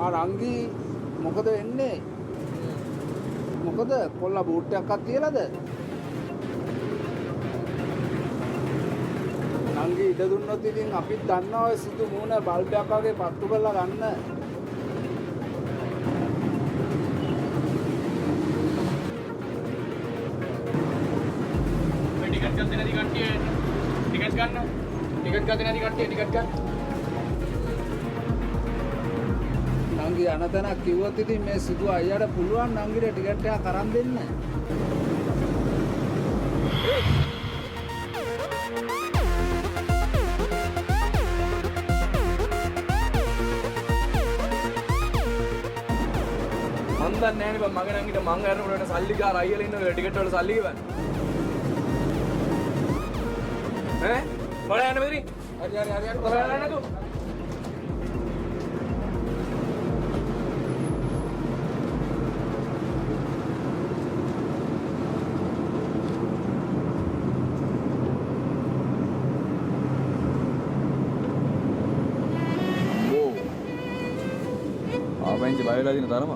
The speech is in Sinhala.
ආ නංගි මොකද වෙන්නේ? මොකද කොල්ලා බූට් එකක්වත් තියලාද? නංගි ඉඩ දුන්නොත් ඉතින් අපිත් දන්නවා ඔය සුදු මූණ බල්බයක් වගේ පත්තු කරලා ගන්න. ඔය ටිකට් ගත්තේ නැති කට්ටිය ටිකට් ගන්න. ටිකට් ගත්තේ නැති කට්ටිය ටිකට් ගන්න. නංගි යන තැනක් කිව්වොත් ඉතින් මේ සුදු අයියාට පුළුවන් නංගිට ටිකට් එකක් අරන් දෙන්න. මං දන්නේ නෑනේ බං මගේ නංගිට මං අරනකොට වෙන සල්ලිකාර අයියලා ඉන්නවලු ටිකට් වල සල්ලි ගෙවන්න. ඈ බලන්න යන්න මෙතනින්. හරි හරි හරි හරි. බලන්න යන්නකෝ. අම්මෝ. ආපෙන්චි බය වෙලා තියෙන තරම.